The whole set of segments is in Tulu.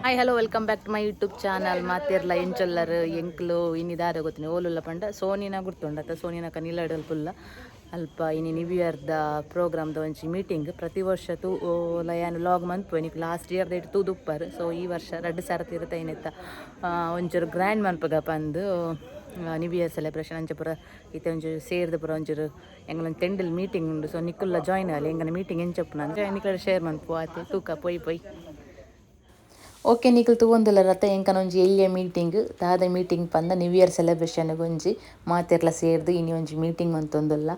Hi hello, welcome back to my YouTube channel. ಮಾತೆರ್ಲ ಎಂಚೊಲ್ಲರ್? ಎಂಕ್ಲು ಇನಿ ದಾದ ಗೊತ್ತಿನಿ ಓಲುಲ್ಲ ಪಂಡ ಸೋನಿನ ಗುರ್ತುಂಡತ್ತ, ಸೋನಿನ ಕನಿಲಡಲ್ ಪುಲ್ಲ ಅಲ್ಪ ಇನಿ ನ್ಯೂ ಇಯರ್ದ ಪ್ರೋಗ್ರಾಮ್ದ ಒಂಜಿ ಮೀಟಿಂಗ್. ಪ್ರತಿ ವರ್ಷ ತೂ ಯಾನ್ ವ್ಲಾಗ್ ಮನ್ಪುವೆ. ನಿಕ್ ಲಾಸ್ಟ್ ಇಯರ್ ದೈಟ್ ತೂದುಪ್ಪರ್. ಸೊ ಈ ವರ್ಷ ರಡ್ಡ್ ಸಾರ ಇರತೈನೆತ್ತ ಒಂಚೂರು ಗ್ರ್ಯಾಂಡ್ ಮನ್ಪುಗ ಪಂದು ನ್ಯೂ ಇಯರ್ ಸೆಲೆಬ್ರೇಷನ್. ಅಂಚ ಪೂರ ಇತ್ತೆ ಒಂಚೂರು ಸೇರ್ದು ಪೂರ ಒಂಚೂರು ಎಂಗ್ಲೊಂದು ತೆಂಡಲ್ ಮೀಟಿಂಗ್ ಉಂಡು. ಸೊ ನಿಕುಲ್ಲ ಜಾಯ್ನ್ ಆಲೆ. ಎಂಗನ ಮೀಟಿಂಗ್ ಎಂಚಪ್ಪುನ ನಿಕ್ಲ ಶೇರ್ ಮನ್ಪು ಆತೆ. ತೂಕ ಪೋಯಿ ಪೋಯಿ. ಓಕೆ, ನಿಕುಲು ತೂವೊಂದುಲ್ಲ ರತ ಎಂಕನ ಒಂಜಿ ಎಲ್ಯ ಮೀಟಿಂಗ್. ದಾದ ಮೀಟಿಂಗ್ ಪಂದ ನ್ಯೂ ಇಯರ್ ಸೆಲೆಬ್ರೇಷನ್ ಒಂಜಿ ಮಾತೆರ್ಲ ಸೇರ್ದು ಇನಿ ಒಂಜಿ ಮೀಟಿಂಗ್ ಮಂತೊಂದುಲ್ಲ.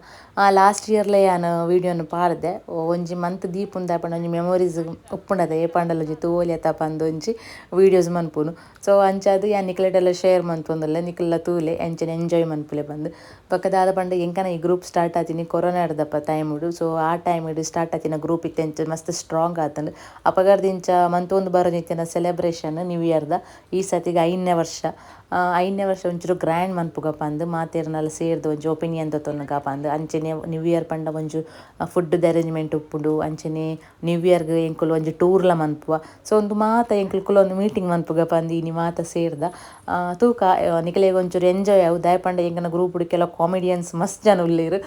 ಲಾಸ್ಟ್ ಇಯರ್ಲ ಯಾನ್ ವೀಡಿಯೋನು ಪಾಡ್ದೆ. ಒಂಜಿ ಮಂತ್ ದೀಪುಂದ ಪಂಡ ಒಂಜಿ ಮೆಮೊರೀಸ್ ಉಪ್ಪುಂಡದ, ಏ ಪಂಡಲ ಒಂಜಿ ತೂವೊಲಿ ಪಂದ್ ಒಂಜಿ ವೀಡಿಯೋಸ್ ಮನ್ಪುನು. ಸೊ ಅಂಚಾದ್ ಯಾನ್ ನಿಕ್ಲೆಟೆಲ್ಲ ಶೇರ್ ಮಂತೊಂದುಲ್ಲೆ. ನಿಕುಲ್ಲ ತೂಲೆ, ಎಂಚನೆ ಎಂಜಾಯ್ ಮನ್ಪುಲೆ ಪಂದ್. ಬೊಕ್ಕ ದಾದ ಪಂಡ ಎಂಕನ ಈ ಗ್ರೂಪ್ ಸ್ಟಾರ್ಟ್ ಆತಿನಿ ಕೊರೋನಾ ದಪ್ಪ ಟೈಮುಡು. ಸೊ ಆ ಟೈಮ್ ಸ್ಟಾರ್ಟ್ ಆತಿನ ಗ್ರೂಪ್ ಇತ್ತೆ ಎಂಚ ಮಸ್ತ್ ಸ್ಟ್ರಾಂಗ್ ಆತಂಡ್. ಅಪಗರ್ದಿಂಚ ಮಂತೊಂದು ಬರೋನಿತ್ತಿನ ಸೆಲೆಬ್ರೇಷನ್ ನ್ಯೂ ಇಯರ್ದ ಈ ಸತಿಗೆ 5ನೇ ವರ್ಷ. 5ನೇ ವರ್ಷ ಒಂಚೂರು ಗ್ರ್ಯಾಂಡ್ ಮನ್ಪುಗ ಪಂದ್ ಮಾತೆರ್ನಲ ಸೇರ್ದು ಒಂಜಿ ಒಪಿನಿಯನ್ ದೆತೊನುಗ ಪಂದ್. ಅಂಚನೆ ನ್ಯೂ ಇಯರ್ ಪಂಡ ಒಂಜಿ ಫುಡ್ ಅರೇಂಜ್ಮೆಂಟ್ ಉಪ್ಪುಂಡು. ಅಂಚನೆ ನ್ಯೂ ಇಯರ್ಗ್ ಎಂಕುಲು ಒಂಜಿ ಟೂರ್ಲ ಮನ್ಪುವ. ಸೊ ಒಂದು ಮಾತ ಎಂಕುಲು ಕುಲೊಂದು ಮೀಟಿಂಗ್ ಮನ್ಪುಗ ಪಂದ್ ಇನಿ ಮಾತ ಸೇರ್ದ. ತೂಕ, ನಿಕಲೆಗ್ ಒಂಚೂರು ಎಂಜಾಯ್ ಆವು. ದಾಯೆ ಪಂಡ ಎಂಕನ ಗ್ರೂಪ್ ಕೆಲವು ಕಾಮಿಡಿಯನ್ಸ್ ಮಸ್ತ್ ಜನ ಉಲ್ಲೆರ್.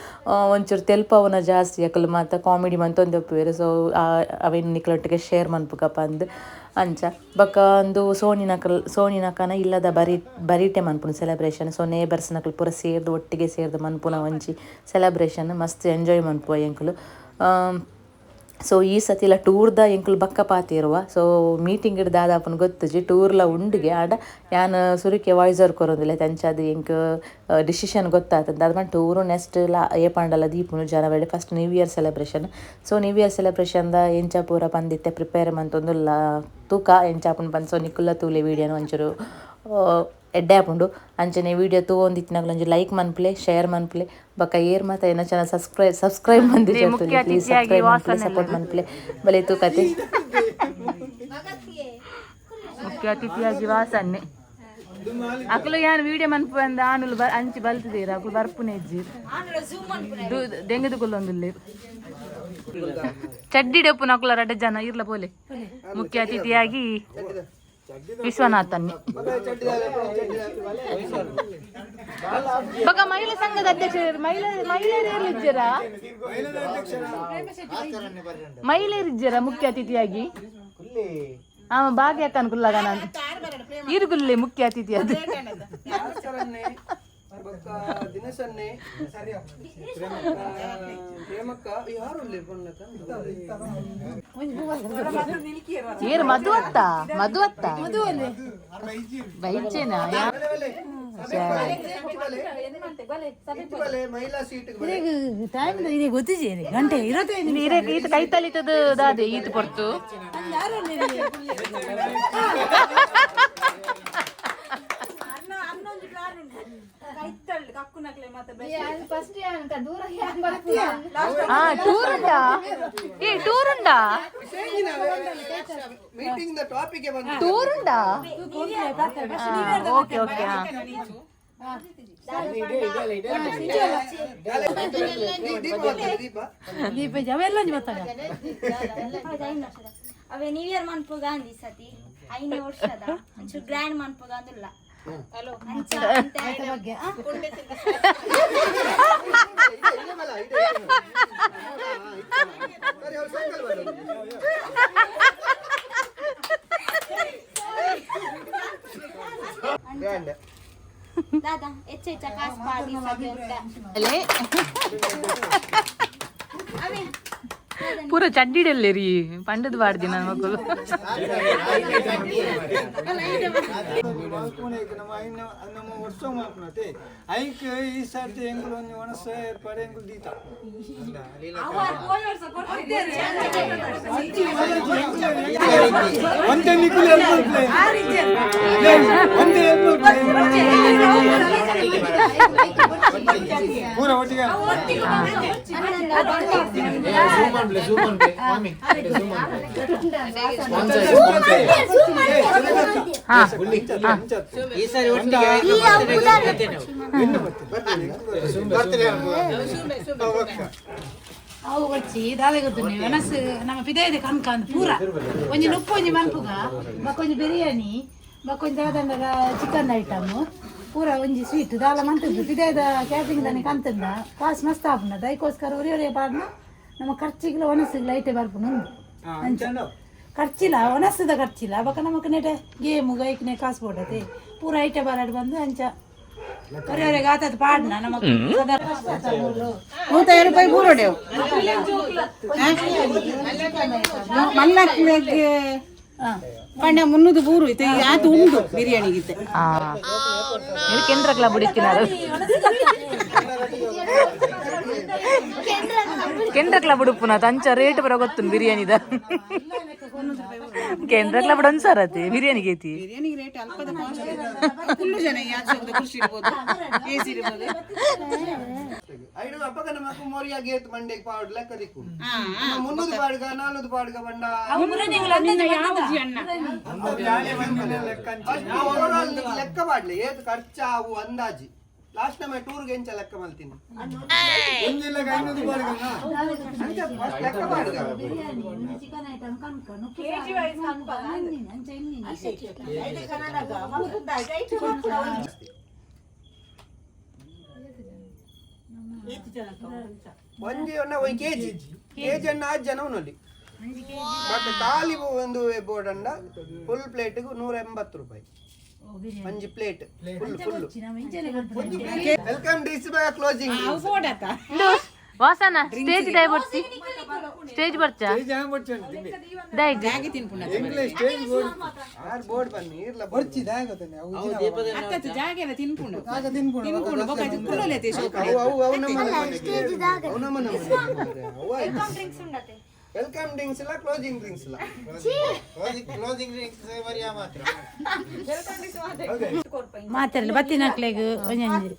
ಒಂಚೂರು ತೆಲ್ಪವುನ ಜಾಸ್ತಿ. ಅಕುಲು ಮಾತ ಕಾಮಿಡಿ ಮಂತೊಂದು ಉಪ್ಪುವೆರ್. ಸೊ ಅವೆನ್ ನಿಕಲೊಟ್ಟಿಗೆ ಶೇರ್ ಮನ್ಪುಗ ಪಂದ್. ಅಂಚ ಬೊಕ್ಕ ಒಂದು ಸೋನಿನಕಲ್ ಸೋನಿನಕನ ಇಲ್ಲದ ಬರಿ ಬರಿಟೆ ಮನ್ಪುನು ಸೆಲೆಬ್ರೇಷನ್. ಸೊ ನೇಬರ್ಸ್ ನಕಲ್ ಪೂರ ಸೇರ್ದು, ಒಟ್ಟಿಗೆ ಸೇರ್ದು ಮನ್ಪುನ ಒಂಜಿ ಸೆಲೆಬ್ರೇಷನ್. ಮಸ್ತ್ ಎಂಜಾಯ್ ಮನ್ಪುವ ಎಂಕುಲು. ಸೊ ಈ ಸತಿಲ ಟೂರ್ದ ಎಂಕುಲು ಬಕ್ಕ ಪಾತಿರುವ. ಸೊ ಮೀಟಿಂಗ್ ದಾದಾಪುನ ಗೊತ್ತುಜಿ, ಟೂರ್ಲ ಉಂಡುಗೆ. ಆಡ ಯಾನ್ ಸುರುಕೆ ವಾಯ್ಸ್ ಓವರ್ ಕೊರೊಂದಿಲ್ಲ, ಅಂಚಾದ್ ಎಂಕ್ ಡಿಸಿಷನ್ ಗೊತ್ತಾತಂದ್. ಅದ್ ಟೂರು ನೆಕ್ಸ್ಟ್ ಲಾ ಏ ಪಂಡಲ ದೀಪುನು January. First new year celebration. So new year celebration ದ ಎಂಚ ಪೂರ ಪಂದಿತ್ತೆ ಪ್ರಿಪೇರ್ ಮಂತೊಂದುಲ್ಲ. ತೂಕ ಎಂಚ ಆಪುಂಡು ಪಂದ್. ಸೊ ನಿಕುಲ್ಲ ತೂಲೆ ವೀಡಿಯೋನು, ಒಂಚೂರು ಎಡ್ಡೆ ಆಪುಂಡು. ಅಂಚನೆ ವೀಡಿಯೋ ತೂವೊಂದಿತ್ತಿನಕುಲು ಒಂಜಿ ಲೈಕ್ ಮನ್ಪುಲೆ, ಶೇರ್ ಮನ್ಪುಲೆ. ಬೊಕ್ಕ ಏರ್ ಮಾತ ಎನ್ನ ಚಾನಲ್ ಸಬ್ಸ್ಕ್ರೈಬ್ ಸಬ್ಸ್ಕ್ರೈಬ್ ಮಂದಿಜೆರ್ ಪ್ಲೀಸ್ ಸಬ್ಸ್ಕ್ರೈಬ್ ಮನ್ಪುಲೆ, ಸಪೋರ್ಟ್ ಮನ್ಪುಲೆ. ಬಲೆ ತೂಕತೆ. ಮುಖ್ಯ ಅತಿಥಿಯಾಗಿ ವಾಸನ್ನೆ. ಅಕುಲು ಯಾನ್ ವೀಡಿಯೋ ಮನ್ಪು ಅಂದ ಆನುಲು ಅಂಚಿ ಬಲ್ತಿದ್ದೀರ. ಅಕುಲು ಬರ್ಪುನೆ ಇಜ್ಜಿ, ದೆಂಗದು ಕುಲ್ಲೊಂದುಲ್ಲೇರು. ಚಡ್ಡಿ ಡೆಪ್ಪು ನಕುಲ ರಡ್ಡ ಜನ ಇರ್ಲ ಪೋಲೆ. ಮುಖ್ಯ ಅತಿಥಿಯಾಗಿ ವಿಶ್ವನಾಥನ್. ಬೊಕ ಮಹಿಳಾ ಸಂಘದ ಅಧ್ಯಕ್ಷರು, ಮಹಿಳಾ ಮಹಿಳೆಯರು ಇಜ್ಜರಾ? ಮಹಿಳೆಯರು ಇಜ್ಜರಾ ಮುಖ್ಯ ಅತಿಥಿಯಾಗಿ? ಆ ಭಾಗ್ಯ ಅಕ್ಕನ್ ಕುಲ್ಲಾಗ ನಾನು ಇರುಗುಲ್ಲೆ ಮುಖ್ಯ ಅತಿಥಿ ಅದು. ಬೊಕ್ಕ ದಿನಸನ್ನೆ ಪ್ರೇಮಕ್ಕ ಯಾರು ಏರು ಮಧು ಅತ್ತ, ಮಧು ಅತ್ತ ಬೈಚೇನಾ? ಮಹಿಳಾ ಸೀಟ್. ಗಂಟೆ ಇರೇ ಈತ ಕೈ ತಲಿತದ ದಾದೆ ಈತ ಪೊರ್ತು. ಆ ಟೂರ್ ಉಂಟಾ? ಏ, ಟೂರ್ ಉಂಟಾ? ಮೀಟಿಂಗ್ the topic ಬಂದು ಟೂರ್ ಉಂಟಾ? ಓಕೆ ಓಕೆ ದೀಪ ಬರ್ತದೆ, ದೀಪ. ಅವೇ ನ್ಯೂ ಇಯರ್ ಮನ್ಪುಗ ಅಂದಿ ಸತಿ 5ನೇ ವರ್ಷದ ಒಂಚೂರು ಗ್ರ್ಯಾಂಡ್ ಮನ್ಪುಗ ಅಂದುಲ್ಲ. ಅಂಚ ಅಂತೆ. ಇದೆ ಮಲ್ಲ, ಇದೆ, ಇದೆ. ಸರಿ, ಅವ್ರು ಸಾಯಂಕಾಲ ಬರೋದು. ಗ್ರ್ಯಾಂಡ್. ದಾದಾ ಹೆಚ್ಚ ಹೆಚ್ಚ ಕಾಸು ಪಾಡಿ ಸತಿ ಅಂತ. ಅಲ್ಲೇ. ಅವೇ ಪೂರ ಚಡ್ಡಿಡಲ್ಲೆ ರೀ ಪಂಡದ ಬಾಡ್ದಿ ನನ್ನ ಮಕ್ಕಳು. ಮಲ್ಪುನೇಕ್ ನಮ್ಮ ಐನ ನಮ್ಮ ವರ್ಷ ಮಲ್ಪುನತೆ. ಐಕ್ ಈ ಸರ್ತಿ ಎಂಕುಲು ಒಂಜಿ ಒಣಸ ಏರ್ಪಾಡು ಎಂಕುಲು ದೀತ. ಒಂತೆ ನಿಕುಲು ಹೆಲ್ಪ್ ಮಲ್ಪುಲೆ, ಒಂತೆ ಹೆಲ್ಪ್ ಮಲ್ಪುಲೆ ಪೂರ ಒಟ್ಟಿಗೆ. Zoom on play, zoom on play, ಮಾಮಿ, zoom on play. ಹಾ. ಈ ಸಾರಿ ಒಟ್ಟಿಗೆ. ಬರ್ತೀನಿ. ಅವು ಬಚ್ಚಿ ದಾದೆ ಗೊತ್ತುಂಡು ಒಣಸು ನಮ್ಮ ಪಿದಾಯ್ದೆ ಕನ್ಕಂದ್ ಪೂರ ಒಂಜಿ ನುಪ್ಪು ಒಂಜಿ ಮನ್ಪುಗ ಬೊಕ್ಕ ಬಿರಿಯಾನಿ ಬೊಕ್ಕ ಒಂಜಿ ದಾದಂಡಲ ಚಿಕನ್ ಐಟಮ್ ಪೂರ ಒಂಜಿ ಸ್ವೀಟ್ ದಾಲ ಮಂತದ್ದು ಪಿದಾಯ್ದ ಕ್ಯಾಟ್ರಿಂಗ್ ದಾನೆ ಕಂತಂದ ಕಾಸು ಮಸ್ತ್ ಆಪುಂಡ ದೈಕೋಸ್ಕರ ಒರಿ ಒರಿಯ ಪಾಡ್ನ ನಮ್ಮ ಖರ್ಚಿಗ್ಲ ಒಣಸಿಗ್ಲ ಐಟೆ ಬರ್ಪುಂಡು ಉಂದು. ಅಂಚ ಖರ್ಚಿಲ್ಲ ಒಣಸದ ಖರ್ಚಿಲ್ಲ ಬೊಕ್ಕ ನಮಕ್ ನೆಟೆ ಗೇಮು ಗೈಕ್ನೆ ಕಾಸು ಬೋಡತೆ ಪೂರ ಐಟೆ ಬರಾಡ್ ಬಂದು ಅಂಚ ಒರಿ ಒರಿಗೆ ಆತದ ಪಾಡ್ನ ನಮಕ್ 150 ರೂಪಾಯಿ ಬೂರೋಡೆವು ಮಲ್ಲಕ್ಲೆಗ್ ಪಂಡ 300 ಬೂರು ಇತ್ತೆ ಆತು ಉಂಡು ಬಿರಿಯಾನಿ ಗಿತ್ತೆ. ಇದು ಕೇಂದ್ರ ಕ್ಲಬ್ ಹುಡುಕಿನಾರು, ಕೇಂದ್ರ ಕ್ಲಬ್ ಉಡುಪುನ ತಂಚ ರೇಟ್ ಬರ ಗೊತ್ತು ಬಿರಿಯಾನಿದ. ಕೇಂದ್ರ ಕ್ಲಬ್ ಒಂದ್ಸಾರತಿ ಬಿರಿಯಾನಿ ಗೇತಿ. ಬಿರಿಯಾನಿ ರೇಟ್ ಅಲ್ಪದ ಕಾಸ್ಟ್, ಫುಲ್ಲು ಜನ ಯಾಚೆ ಖುಷಿ ಇರ್ಬೋದು, ಎಸಿ ಇರ್ಬೋದು. ಐಡು ಅಪ್ಪಗ ನಮಕ್ ಮೋರಿಯಾಗಿ ಏತ್ ಮಂಡೆಗೆ ಪಾಡ್ ಲೆಕ್ಕ ದಿಕ್ಕು 300 ಪಾಡ್ಗ 400 ಪಾಡ್ಗ ಬಂಡ. ಫಸ್ಟ್ ಓವರಾಲ್ ಲೆಕ್ಕ ಪಾಡ್ಲೆ, ಏತ್ ಖರ್ಚಾವು ಅಂದಾಜಿ. ಲಾಸ್ಟ್ ಟೈಮ್ ಟೂರ್ಗೆ ಎಂಚ ಲೆಕ್ಕ ಮಲ್ತೀನಿ. ಒಂಜಿಲ್ಲ 500 ಬಾಡಿಗನ. ಅಂಚ ಫಸ್ಟ್ ಲೆಕ್ಕ ಪಾಡ್ಗ. ಬಿರಿಯಾನಿ ಒಂಜಿ ಚಿಕನ್ ಐಟಮ್ ಕನ್ಕ ನುಪ್ಪು ಅಂಚ ಇನ್ನಿ. ಒಂಜಿ ಒನ್ನ ಒಂಜಿ ಕೆಜಿ ಕೆಜಿ ಅನ್ನ ಆರು ಜನ ಉನ್ನೊಲಿ ಬಟ್ ಖಾಲಿ ಒಂದು ಬೋರ್ಡ್ ಫುಲ್ ಪ್ಲೇಟ್ಗೆ 180 ರೂಪಾಯಿ ಒಂಜಿ plate full full. Welcome drinks bye closing. ವಾಸನ ಸ್ಟೇಜ್ ದಯ ಬರ್ಸಿ, ಸ್ಟೇಜ್ ಬರ್ಚಾ? ಸ್ಟೇಜ್ ಬಚ್ಚಂಡು ತಿಂಡಿ. ದಯಗ್ ಎಂಗ್ಲೇ ಸ್ಟೇಜ್ ಬೋರ್ಡ್. ಆರ್ ಬೋರ್ಡ್ ಬನ್ನಿ ಇರ್ಲ. ಬರ್ಚಿ ದಾಗತನೆ ಅವು. ಅತ್ತತ್ತು ಜಾಗ ಎಲ್ಲ ತಿನ್ಪುಂಡು. ಆಗ ತಿನ್ಪುಂಡು. ತಿನ್ಪುಂಡು ಬೊಕ್ಕ ಅದು ಕುಲ್ಲೊಲೆ ಶೋಕಡೆ. ಅವು ಅವು ಅವು ನಮ್ಮ ಅವು ನಮ್ಮ ಅವು. ಡ್ರಿಂಕ್ಸ್ ಉಂಡತೆ. Welcome drinks ಇಲ್ಲ, ಕ್ಲೋಸಿಂಗ್ ಡ್ರಿಂಕ್ಸ್ ಇಲ್ಲ. ಕ್ಲೋಸಿಂಗ್ ಡ್ರಿಂಕ್ಸ್ ಬರಿಯ ಮಾತ್ರ. ಮಾತಾಡಲಿ ಬತ್ತಿನಕ್ಲೆಗ್ ಒಂಜೊಂಜಿ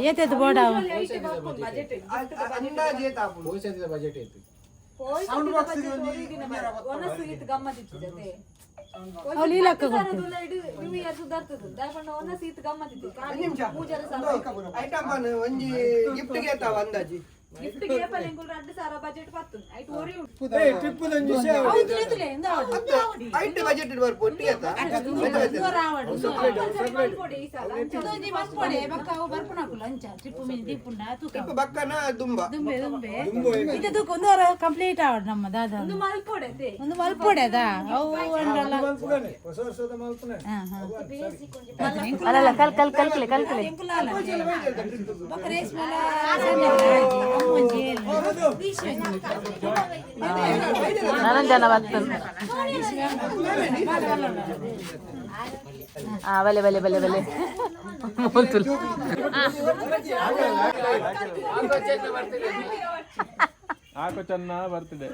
ಏತೇತು ಬೋಡ. ಅಂದಾಜು ಏತಾಪುಂಡು? ಬಜೆಟ್ ಐತಿ. ಅವು ಲೀಲಕ್ಕ ಕೊಡ್ತೀವಿ. ನಿಮಿಷ ಐಟಮ್ ಬನ್ ಒಂಜಿ ಗಿಫ್ಟ್ ಗೆ ಅಂದಾಜಿ. ಟ್ರಿಪ್ ಒಂಜಿ ವಿಷಯ. ಐಟ್ ಬಜೆಟ್ ಬರ್ಪು ಒಟ್ಟಿಗೆ ಆತ. ಒಂಜಿ ಮಲ್ಪೊಡೆ ಬೊಕ್ಕ ಅವು ಬರ್ಪುನಕುಲು ಅಂಚ ಟ್ರಿಪ್ ಮೀನ್ ದೀಪುಂಡ ತೂಕ. ಟ್ರಿಪ್ ಬಕ್ಕನ ದುಂಬ. ದುಂಬೆ ದುಂಬೆ ಇದು ತೂಕ ಒಂದು ವಾರ ಕಂಪ್ಲೀಟ್ ಆವಡ್ ನಮ್ಮ ದಾದ ಒಂದು ಮಲ್ಪೊಡೆ ಅದ ಅವು ಅಂಡಲ್ಲ. ಮಲ್ಪುಗನೆ ಹೊಸ ವರ್ಷದ ಮಲ್ಪುನೆ. ಹಾ ಹಾ. ಅಲ್ಲಲ್ಲ, ಕಲ್ ಕಲ್ ಕಲ್ಕಲೆ ಕಲ್ಕಲೆ. ಬೊಕ್ಕ ರೇಸ್ ಮೇಲ ಸಣ್ಣ ಅಮ್ಮೊಂಜಿ ಏಳು. ನಾನೊಂದು ಜನ ಬರ್ತೇನೆ. ಆ ಬಲೆ ಬಲೆ ಬಲೆ ಬಲೆ ಮೋತುಲ್. ಆಕೋ ಚೆನ್ನ ಬರ್ತಿದೆ.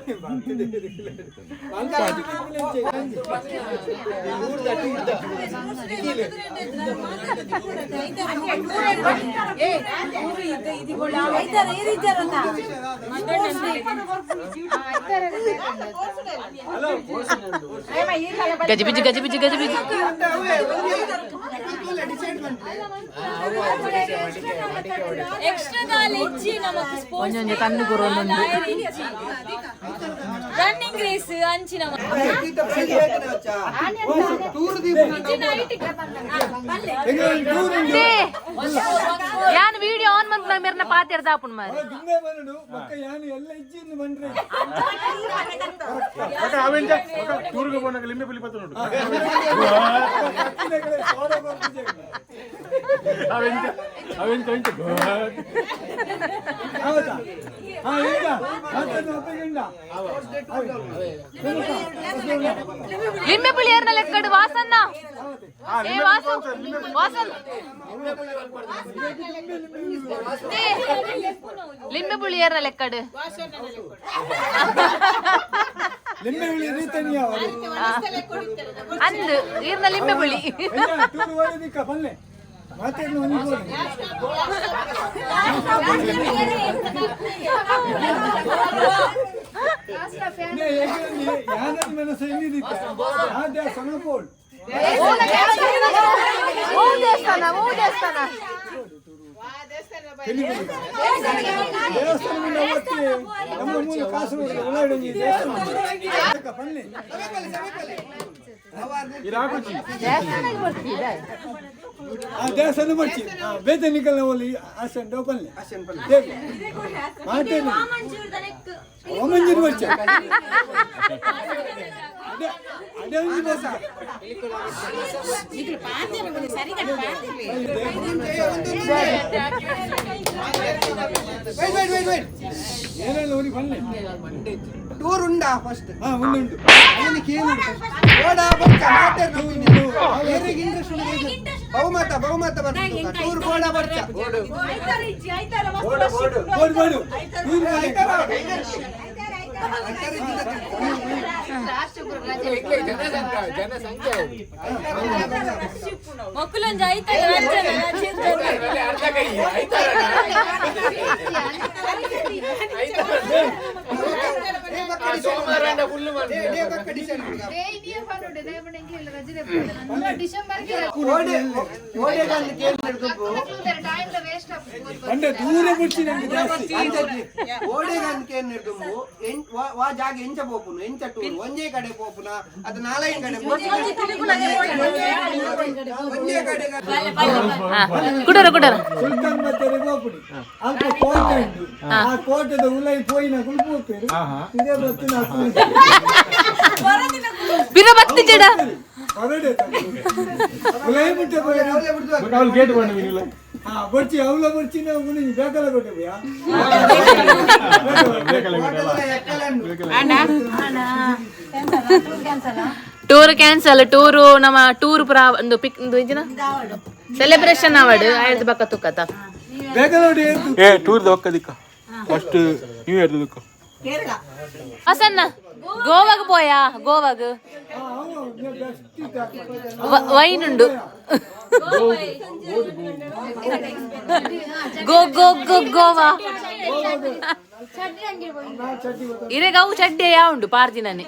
ಐತಾರ ಏರಿದ್ದಾರಲ್ಲ. ಗಜಿಬಿಜಿ ಗಜಿಬಿಜಿ ಗಜಿಬಿಜಿ. ಡಿಸೈಡ್ ಮಾಡ್ತಾರೆ. ಒಂಜೊಂಜಿ ಕಣ್ಣು ಗುರು ಒಂದೊಂದು. ರನ್ನಿಂಗ್ ರೇಸ್ ಅಂಚಿನ. ಟೂರ್. ಯಾನ್ ವಿಡಿಯೋ ಆನ್ ಮಂತ್ ಮೇರ್ನ ಪಾತೆರ್ ದಾಪುಣ್ ಮಾರಿ. ದುಂಬೆ ಬನ್ನಡು ಬೊಕ್ಕ ಯಾನು ಎಲ್ಲ ಇಜ್ಜಿಂದು ಬಂದ್ರೆ. ಟೂರ್ಗೆ ಪೋನಾಗ ಲಿಂಬೆ ಪುಲಿ ಪತ್ತ ನೋಡು. ಸೋಡ ಬರ್ತಿದೆ. ಅವೆಂಚ ಅವೆಂಚ ಅಂಚ. ಹೌದಾ? ಹಾ, ಈಗ ಮತ್ತೊಂದು ಒಪ್ಪಿಗೆಂಡ. ಲಿಂಬೆ ಪುಳಿ ಏರ್ನ ಲೆಕ್ಕಡು ವಾಸನ್ನ. ಏ ವಾಸು ವಾಸನ್, ಏ, ಲಿಂಬೆ ಪುಳಿ ಏರ್ನ ಲೆಕ್ಕಡು. ಲಿಂಬೆ ಹುಳಿ ರೀತನಿಯ. ಅಂದು ಈರ್ನ ಲಿಂಬೆ ಪುಳಿ. ಟೂರ್ ಹೋಗಿದಿಕ್ಕ ಬಲ್ಲೆ ಮತ್ತೆ ಒಂದು ಬೋರ್ಡ್. ಯಾನದ ಮನಸ್ಸು ಎಲ್ಲಿದಿತ್ತ ಆ ದೇವಸ್ಥಾನ ಬೋರ್ಡ್. ಓ ದೇವಸ್ಥಾನ, ಓ ದೇವಸ್ಥಾನ. ದೇವಸ್ಥಾನ ಮುಂದೆ ಒತ್ತಿ ನಮ್ಮ ಮೂಲ ಕಾಸರಗೋಡು ಉಳ್ಳಾಡೊಂಜಿ ದೇವಸ್ಥಾನ ಉಂಟು. ಪನ್ಲೆ. ಆ ದೇವಸ್ಥಾನ ಬರ್ಚಿ ಬೇತೆ ನಿಕಲ್ನ ಒಲಿ ಆಸೆಂಡ ಪನ್ಲೆ. ದೇವಿ. ಮಾತೇನು ವಾಮಂಜೂರು ಬರ್ಚಿ ಅದೇ ಅದೇ ಒಂಜಿ ಬರ್ಚಿ. Wait wait wait wait. ಏನೆಲ್ಲ ಊರಿಗೆ ಪನ್ಲೆ. Tour ಉಂಡಾ first? ಹಾ, ಉಂಟು. ಓಡಾ ಬಚ್ಚ ಮಾತಾಡ್ ಇಂಟ್ರೆಸ್ಟ್ ಉಂಟು. ಬಹುಮತ ಬಹುಮತ ಬರ್ತದೆ. ಟೂರ್ ಬೋಡ ಬಚ್ಚ. ಬೋಡು ಬೋಡು ಟೂರ್. ಜನಸಂಖ್ಯೆ. ಮೊಕ್ಕಲೊಂದು ಅರ್ಧ ಕೈ ಐತಾರ. ಸೋಮವಾರ ಫುಲ್. ಪಂಡೆ ದೂರ ಬಿಡ್ಸಿ ನಂಗೆ ಜಾಸ್ತಿ. ಓಡೆಗಂತ ಕೇಂದ್ರದುಂಬು ವಾ ಜಾಗ ಎಂಚ ಪೋಪುನು, ಎಂಚ ಟೂರ್? ಒಂಜೇ ಕಡೆ ಪೋಪುನ ಅದು ನಾಲೈದು ಕಡೆ ಪೋಪುನ? ಒಂಜೇ ಕಡೆ. ಕುಡರ ಕುಡರ. ಸುಲ್ತಾನ್ ಬತ್ತೇರಿ ಪೋಪುಡಿ ಅಲ್ಪ ಕೋಟೆ ಉಂಟು. ಆ ಕೋಟೆದ ಉಲೈ ಪೋಯಿನ ಕುಲು ಪೋಪೇರು ಇದೇ ಬತ್ತಿನ. ಬಿರ ಬತ್ತಿ ಜಡ. ಹೊರಡೆ ಉಲೈ ಮುಟ್ಟೆ ಪೋಯೆರು. ಅವ್ಳು ಗೇಟ್ ಬಂದ ಇಲ್ಲ. ಹಾ, ಬೊರ್ಚಿ ಅವಲ ಬೊರ್ಚಿ ನಾವು ಮುಂದೆ ಬೇಕಲ್ಲ ಕೊಟ್ಟೆ ಬಯ್ಯ. Tour cancel. ಟೂರು ನಮ್ಮ ಟೂರ್ ಪುರ ಒಂದು ಪಿಕ್ ಒಂದು ಸೆಲೆಬ್ರೇಷನ್ ಅವಾರ್ಡ್ ಆಯ್ತು ಬಕ್ಕ ತುಕ್ಕತ. ಬೇಕಲ್ಲ ನೋಡಿ ಏರ್ತು. ಏ, ಟೂರ್ ದೊಕ್ಕ ದಿಕ್ಕ ಫಸ್ಟ್ ನ್ಯೂ ಇಯರ್ ದಿಕ್ಕ. ವಸನ್ನ ಗೋವಾಗ್ ಪೋಯಾ ಗೋವಾಗ್? ವೈನ್ ಉಂಡು. ಗೋ ಗೋ ಗೋ ಗೋವಾ. ಇರೆಗ ಅವು ಚಡ್ಡೆ ಯಾ ಉಂಡು ಪಾರ್ದಿನನೆ.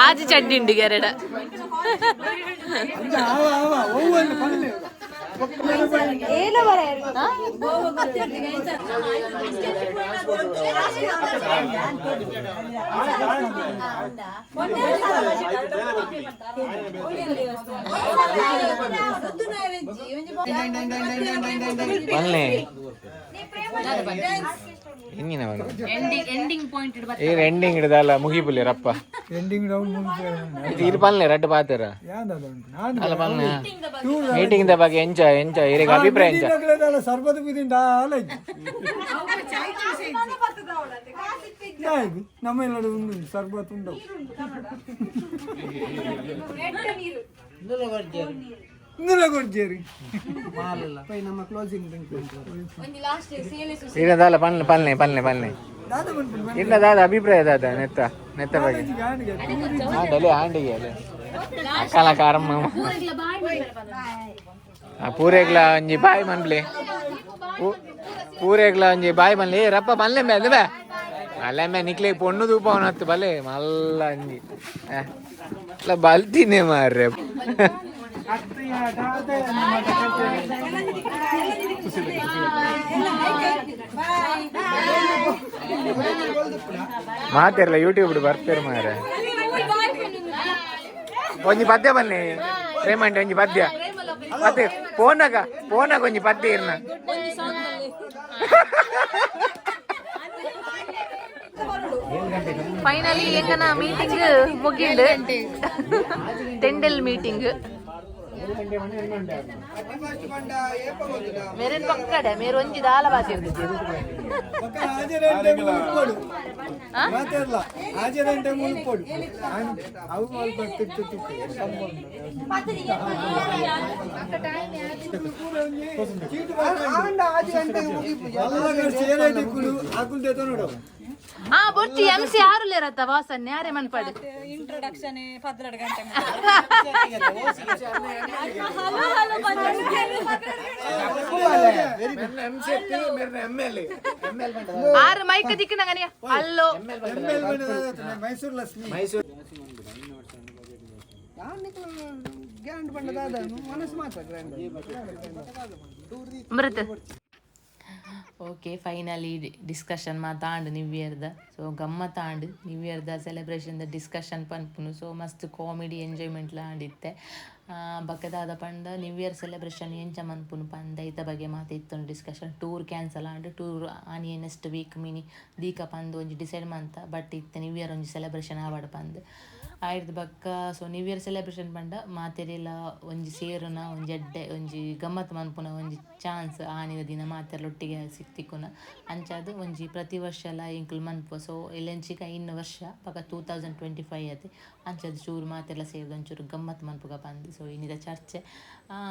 ಆಜಿ ಚಡ್ಡಿ ಉಂಡು ಗೆರಡ. ಆವ ಆವ ಒವ್ವಲ್ಲಿ ಪನ್ಲೆ. ಪನ್ಲೆ ಎಂಗಿನ. Ending ending point. ಏರ್ ಎಂಡಿಂಗ್ ಹಿಡ್ದಲ್ಲ ಮುಗಿಪುಲಿ ರಪ್ಪ. ಎಂಡಿಂಗ್ ರೌಂಡ್ ಮುಗಿಸಿ. ಇದು ಇರು ಪನ್ಲೆ ರಡ್ಡು ಪಾತೆರ. ಯಾವ್ದು ಉಂಟು ನಾನು ಅಲ್ಲ, ಪನ್ಲೆ ಮೀಟಿಂಗ್ the ಬಗ್ಗೆ ಎಂಚ ಎಂಚ ಇರೆಗ್ ಅಭಿಪ್ರಾಯ ಎಂಚ? ಸರ್ಬತ್ ಬಿದಿಂಡ ಅಲ್ಲ ನಮ್ಮ ಎಲ್ಲ ಉಂಟು ಸರ್ಬತ್ ಉಂಡವು. ಇಂದುಲ ಕೊಡ್ಜೇರಿ. ನಮ್ಮ ಕ್ಲೋಸಿಂಗ್ ಡ್ರಿಂಕ್. ಇರದಲ್ಲ ಪನ್ಲೆ ಪನ್ಲೆ ಪನ್ಲೆ ಪನ್ಲೆ. ದಾದ ಬಂದ್ಬಿಡು. ಇಲ್ಲ ದಾದ ಅಭಿಪ್ರಾಯ ದಾದ ನೆತ್ತ ನೆತ್ತ ಬಗ್ಗೆ? ಆಂಡಲೆ ಆಂಡಿಗೆ ಅಲೆ ಅಕ್ಕಲ ಕಾರಮ್ಮ. ಪೂರೆಗ್ಲ ಒಂಜಿ ಬಾಯ್ ಮನ್ಪ್ಲೆ. ಪೂರೆಗ್ಲ ಒಂಜಿ ಬಾಯ್ ಮನ್ಲೆ. ಏ ರಪ್ಪ ಪನ್ಲೆ ಮೇ ಅಲ್ಲ ಅಲ್ಲ ಮೇ ನಿಕ್ಲೆ ಪೊಣ್ಣು ತೂಪವನತ್ತು ಬಲೆ ಮಲ್ಲ ಅಂಜಿ ಅಲ್ಲ ಬಲ್ತಿನೇ ಮಾರ್ರೆ. ಮಾತಿರಲ್ಲ ಯೂಟ್ಯೂಬ್ ಬರ್ತೀರ ಮಾರ್ರೆ. ಒಂಜಿ ಪದ್ಯ ಬನ್ನಿ ಪ್ರೇಮಂಡಿ, ಒಂಜಿ ಪದ್ಯ ಪದ್ಯ ಪೋನಾಗ ಪೋನಾಗ ಒಂಜಿ ಪದ್ಯ ಇರ್ನ. ಫೈನಲಿ ಎಂಗನ ಮೀಟಿಂಗ್ ಮುಗಿಂಡು, ಟೆಂಡೆಲ್ ಮೀಟಿಂಗ್. ಮೇರೆನ್ ಪಕ್ಕಡೆ ಮೇರೆ ಒಂಜಿ ದಾಲ ಬಾತಿರ್ದಿತ್ತು. ಪಕ್ಕ ಹಾಜರಂಟೆ ಮುಳುಪೋಡು ಮಾತಾಡ್ಲ. ಹಾಜರಂಟೆ ಮುಳುಪೋಡು ಅವು ಅಲ್ಪ ತಿಟ್ಟು ತಿಟ್ಟು ಆಂಡ ಆಜಿ ಗಂಟೆಗೆ ಮುಗಿಪು. ಸೇರಾಟಿಕ್ಕುಡು ಆಕುಲ್ ದೇತ ನೋಡು. ಆ ಬೊರ್ಚಿ ಎಂ ಸಿ ಆರು ಲೇರತ್ತ ವಾಸನ್ ಯಾರೇ ಮನ್ಪಡು. ಇಂಟ್ರೊಡಕ್ಷನ್ 12 ಗಂಟೆ. ಆರು ಮೈಕ್ ದಿಕ್ಕಿನಂಗನೆ ಅಲ್ಲೋ. M L Mysuru Lakshmi. Mysuru. Grand ಪಂಡ ದಾದ ಮನಸ್ಸು ಮಾತ್ರ ಗ್ರ್ಯಾಂಡ್. ಅಮೃತ, ಓಕೆ, ಫೈನಲಿ ಡಿಸ್ಕಷನ್ ಮಾತಾಂಡ್ ನ್ಯೂ ಇಯರ್ದ. ಸೊ ಗಮ್ಮತ್ತಾಂಡ್ ನ್ಯೂ ಇಯರ್ದ ಸೆಲೆಬ್ರೇಷನ್ದ ಡಿಸ್ಕಷನ್ ಪನ್ಪುನು. ಸೊ ಮಸ್ತ್ ಕಾಮಿಡಿ ಎಂಜಾಯ್ಮೆಂಟ್ಲ ಆಂಡಿತ್ತೆ. ಬೊಕ್ಕ ದಾದ ಪಂಡ, ನ್ಯೂ ಇಯರ್ ಸೆಲೆಬ್ರೇಷನ್ ಎಂಚ ಮನ್ಪುನು ಪಂದ್ ಐತ ಬಗ್ಗೆ ಮಾತ ಇತ್ತುಂಡು ಡಿಸ್ಕಷನ್. ಟೂರ್ ಕ್ಯಾನ್ಸಲ್ ಆಂಡ್. ಟೂರ್ ಆನಿಯೇ ನೆಕ್ಸ್ಟ್ ವೀಕ್ ಮಿನಿ ದೀಕ ಪಂದ್ ಒಂಜಿ ಡಿಸೈಡ್ ಮಂತ. ಬಟ್ ಇತ್ತೆ ನ್ಯೂ ಇಯರ್ ಒಂಜಿ ಸೆಲೆಬ್ರೇಷನ್ ಆವಡ್ ಪಂದ್ ಆಯ್ದು ಬೊಕ್ಕ. ಸೊ ನ್ಯೂ ಇಯರ್ ಸೆಲೆಬ್ರೇಷನ್ ಪಂಡ ಮಾತೆರೆಲ ಒಂಜಿ ಸೇರುನ, ಒಂಜಿ ಎಡ್ಡೆ ಒಂಜಿ ಗಮ್ಮತ್ ಮನ್ಪುನ ಒಂಜಿ ಚಾನ್ಸ್. ಆನಿದ ದಿನ ಮಾತೆರ್ಲ ಒಟ್ಟಿಗೆ ಸಿಕ್ತಿಕ್ಕುನ. ಅಂಚಾದ್ ಒಂಜಿ ಪ್ರತಿ ವರ್ಷಲ ಎಂಕುಲು ಮನ್ಪುವ. ಸೊ ಎಲ್ಲೆಂಚಿಕ ಇನ್ನು ವರ್ಷ ಬೊಕ 2025 ಅತೆ. ಅಂಚಾದ್ ಚೂರು ಮಾತೆರ್ಲ ಸೇರ್ದ್ ಒಂಚೂರು ಗಮ್ಮತ್ ಮನ್ಪುಗ ಪಂದ್ ಸೊ ಇನಿದ ಚರ್ಚೆ.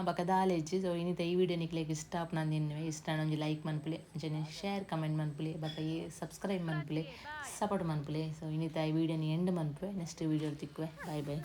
ಬೊಕ ದಾಲೇಜಿ. ಸೊ ಇನಿತ ಈ ವಿಡಿಯೋ ನಿಕ್ಲೆಗ್ ಇಷ್ಟ ಆಪುನ ಎನ್ನುವೆ. ಇಷ್ಟ ಆಂಡ ಒಂಜಿ ಲೈಕ್ ಮನ್ಪುಲೆ, ಅಂಚನೆ ಶೇರ್, ಕಮೆಂಟ್ ಮನ್ಪುಲೆ, ಬೊಕ ಈ ಸಬ್ಸ್ಕ್ರೈಬ್ ಮನ್ಪುಲೆ, ಸಪೋರ್ಟ್ ಮನ್ಪುಲೆ. ಸೊ ಇನಿತ ಈ ವಿಡಿಯೋನಿ ಎಂಡ್ ಮನ್ಪುವೆ. ನೆಕ್ಸ್ಟ್ ವಿಡಿಯೋ ತಿಕ್ಕುವೆ. Bye boy.